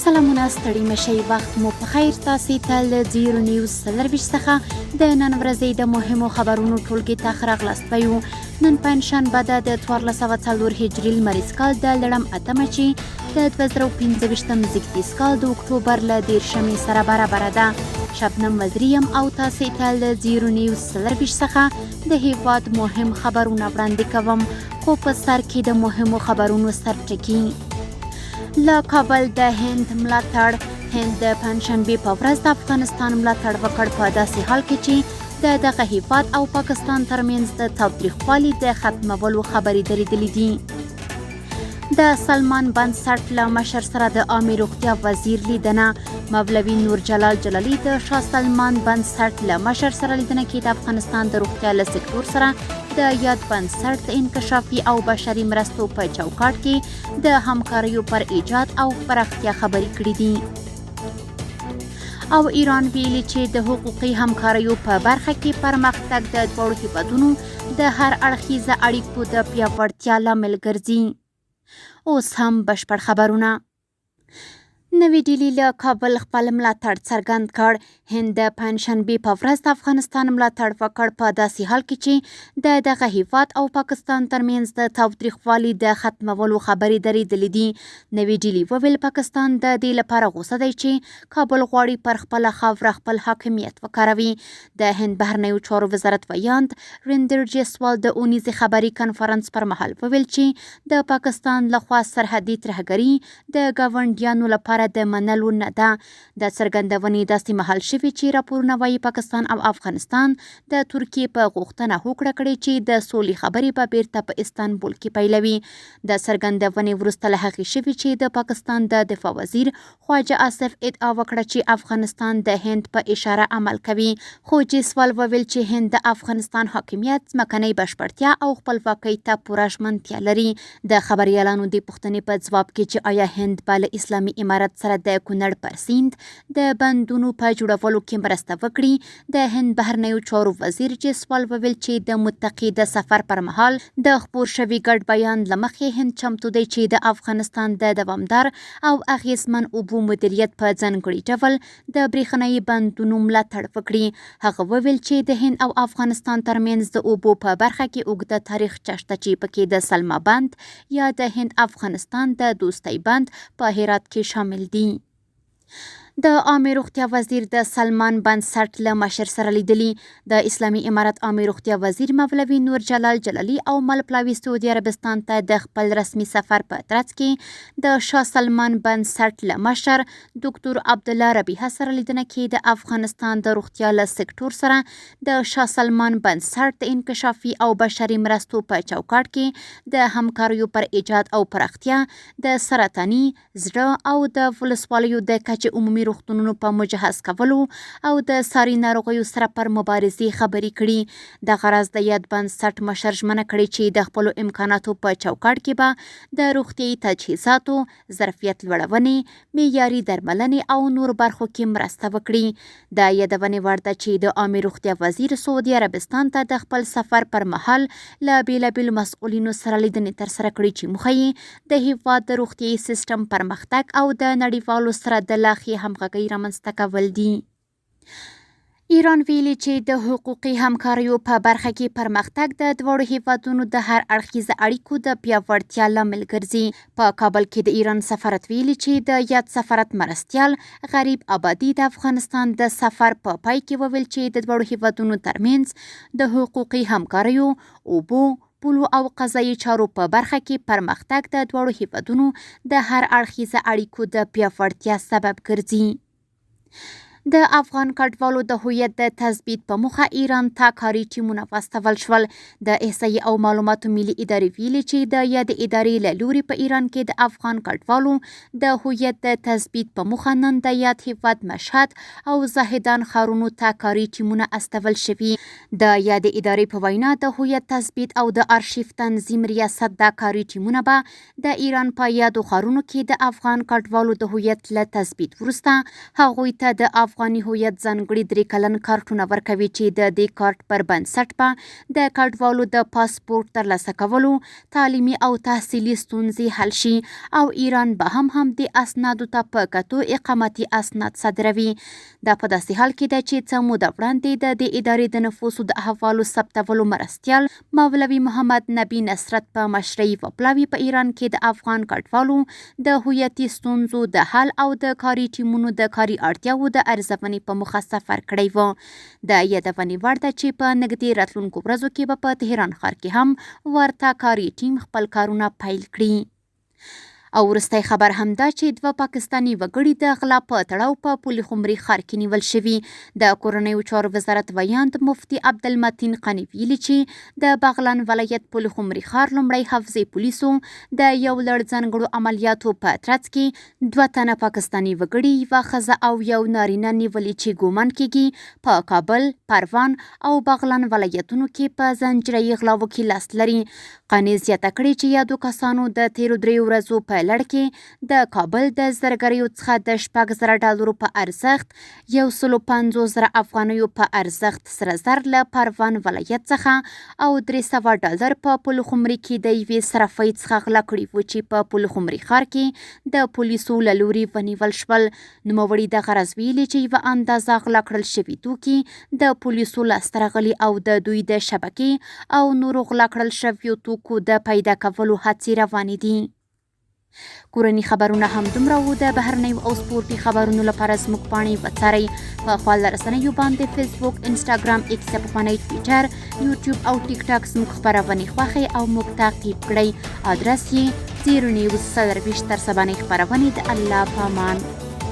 سلامونه ستړي مشي وخت مو په خیر. تاسو ته له زیرو نیوز 24 څخه د نن ورځې د مهمو خبرونو ټولګې ته ښه راغلاست وایو. نن پنجشنبه ده د 1404 هجري لمریز کال د لړم اتمه چې د 2025 زیږدیز کال د اکتوبر له 30مې سره برابره ده. شبنم وزیري یم او تاسو ته له زیرو نیوز 24 څخه د هیواد مهم خبرونه وړاندې کوم، خو په سر کې د مهمو خبرونو سرټکي. له کابل د هند ملاتړ. هند د پنجشنبې په ورځ د افغانستان ملاتړ وکړ، په داسې حال کې چې د دغه هیواد او پاکستان ترمنځ د تاوتریخوالي د ختمولو خبرې درېدلې دي. د سلمان بنسټ له مشر سره د عامې روغتیا وزیر لیدنه. مولوي نور جلال جلالی د شاه سلمان بنسټ له مشر سره لیدنه کې د افغانستان د روغتیا له سکتور سره د یاد بنسټ د انکشافي او بشري مرستو په چوکاټ کې د همکاریو پر ایجاد او پراختیا خبرې کړې دي. او ایران ویلي چې د حقوقي همکاریو په برخه کې پرمختګ د دواړو هیوادونو د هر اړخیزه اړیکو د پیاوړتیا لامل ګرځي. اوس هم بشپړ خبرونه. نوي ډیلي له کابل خپل ملاتړ څرګند کړ. هند د پنجشنبې په ورځ د افغانستان ملاتړ وکړ، په داسې حال کې چې د دغه هیواد او پاکستان ترمنځ د تاوتریخوالي د ختمولو خبرې درېدلې دي. نوي ډیلي وویل، پاکستان د دې لپاره غوسه دی چې کابل غواړي پر خپله خاوره خپل حاکمیت وکاروي. د هند بهرنیو چارو وزارت ویاند رندر جیسوال د اونیزې خبري کنفرانس پر مهال وویل چې د پاکستان لخوا سرحدي ترهګري د ګاونډیانو لپاره د منلو نه ده. دا څرګندونې داسې مهال شوي چې راپورونه وايي پاکستان او افغانستان د ترکیې په غوښتنه هوکړه کړې چې د سولې خبرې به بیرته په استانبول کې پیلوي. دا څرګندونې وروسته له هغې شوي چې د پاکستان د دفاع وزیر خواجه آصف ادعا وکړه چې افغانستان د هند په اشاره عمل کوي، خو جیسوال وویل چې هند د افغانستان حاکمیت، ځمکنۍ بشپړتیا او خپلواکۍ ته پوره ژمنتیا لري. د خبریالانو دې پوښتنې په ځواب کې چې آیا هند به له اسلامي امارت سره د کونړ پر سیند د بندونو په جوړولو کې مرسته وکړي، د هند بهرنیو چارو وزیر جیسوال وویل چې د متقي د سفر پر مهال د خپور شوي ګډ بیان له مخې هند چمتو دی چې د افغانستان د دوامدار او اغېزمن اوبو مدیریت په ځانګړي ډول د برېښنايي بندونو ملاتړ وکړي. هغه وویل چې د هند او افغانستان ترمنځ د اوبو په برخه کې اوږده تاریخچه شته چې پکې د سلما بند یا د هند افغانستان د دوستۍ بند په هرات کې شامل دي. د عامې روغتیا وزیر د سلمان بنسټ له مشر سره لیدلي. د اسلامي امارت عامې روغتیا وزیر مولوي نور جلال جلالی او مل پلاوي سعودي عربستان ته د خپل رسمي سفر په ترڅ کې د شاه سلمان بنسټ له مشر دکتور عبدالله ربیحه سره لیدنه کې د افغانستان د روغتیا له سکتور سره د شاه سلمان بنسټ د انکشافي او بشري مرستو په چوکاټ کې د همکاریو پر ایجاد او پراختیا، د سرطاني، زړه او د ولسوالیو د کچې عمومي روغتونونو په مجهز کولو او د ساري ناروغیو سره پر مبارزې خبرې کړي. دغه راز د یاد بنسټ مشر ژمنه کړې چې د خپلو امکاناتو په چوکاټ کې به د روغتیايي تجهیزاتو، ظرفیت لوړونې، معیاري درملنې او نورو برخو کې مرسته وکړي. د یادونې وړ ده چې د عامې روغتیا وزیر سعودي عربستان ته د خپل سفر پر مهال له بېلابېلو مسؤلینو سره لیدنې ترسره کړې چې موخه یې د هېواد د روغتیايي سیسټم پرمختګ او د نړیوالو سره د لا ښې همغږۍ رامنځته کول دي. ایران ویلي چې د حقوقي همکاریو په برخه کې پرمختګ د دواړو هېوادونو د هر اړخیزه اړیکو د پیاوړتیا لامل ګرځي. په کابل کې د ایران سفارت ویلي چې د یاد سفارت مرستیال غریب آبادي د افغانستان د سفر په پای کې وویل چې د دواړو هېوادونو ترمنځ د حقوقي همکاریو، اوبو، پولو او قضايي چارو په برخه کې پرمختګ د دواړو هېوادونو د هر اړخیزه اړیکو د پیاوړتیا سبب ګرځي. د افغان کډوالو د هویت د تثبیت په موخه ایران ته کاري ټیمونه واستول شول. د احصایي او معلوماتو ملي ادارې ویلي چې د یادې ادارې له لوري په ایران کې د افغان کډوالو د هویت د تثبیت په موخه نن د یاد هیواد مشهد او زاهدان ښارونو ته کاري ټیمونه استول شوي. د یادې ادارې په وینا د هویت تثبیت او د ارشیف تنظیم ریاست دا کاري ټیمونه به د ایران په یادو ښارونو کې د افغان کډوالو د هویت له تثبیت وروسته هغوی ته د افغان افغاني هویت ځانګړي درې کلن کارټونه ورکوي چې د دې کارت پر بنسټ به د کډوالو د پاسپورټ ترلاسه کولو، تعلیمي او تحصیلي ستونزې حل شي او ایران به هم همدې اسنادو ته په کتو اقامتي اسناد صادروي. دا په داسې حال کې ده چې څه موده وړاندې د دې ادارې د نفوسو د احوالو ثبتولو مرستیال مولوي محمد نبي نصرت په مشرۍ یوه پلاوي په ایران کې د افغان کډوالو د هویتي ستونزو د حل او د کاري ټیمونو د کاري اړتیاوو د ارزونې په موخه سفر کړی و. د یادونې وړ ده چې په نږدې راتلونکو ورځو کې به په تهران ښار کې هم ورته کاري ټیم خپل کارونه پیل کړي. او وروستی خبر هم دا چې دوه پاکستاني وګړي د غلا په تړاو په پولي خمري ښار کې نیول شوي. د کورنیو چارو وزارت ویاند مفتي عبدالمتین قانع ویلي چې د بغلان ولایت پولي خمري ښار لومړی حوزې پولیسو د یو لړ ځانګړو عملیاتو په ترڅ کې دوه تنه پاکستاني وګړي، یوه ښځه او یو نارینه نیولي چې ګومان کېږي په کابل، پروان او بغلان ولایتونو کې په ځنجره یي غلاوو کې لاس لري. قانع زیاته کړې چې یادو کسانو د تېرو دریو ورځو په لړ کې د کابل د زرګریو څخه د 6000 ډالرو په ارزښت 150,000 افغانیو په ارزښت سره زر له پروان ولایت څخه او 300 ډالر په پلخمري کې د یوې صرافۍ څخه غلا کړي وو چې په پلخمري ښار کې د پولیسو له لوري ونیول شول. نوموړي دغه راز ویلي چې یوه اندازه غلا کړل شوي توکي د پولیسو لاسته راغلي او د دوی د شبکې او نورو غلا کړل شویو توکو د پیدا کولو هڅې روانې دي. کورني خبرونه هم دومره وو. د بهرنیو او سپورتي خبرونو لپاره زموږ پاڼې وڅارئ. په خواله رسنیو باندې فیسبوک، انسټاګرام، ایکس پخوانی ټویټر، یوټیوب او ټیک ټاک زموږ خپرونې خوښې او موږ تعقیب کړئ. ادرس یې 0 نیوز 24. تر سبانۍ خپرونې د الله پامان.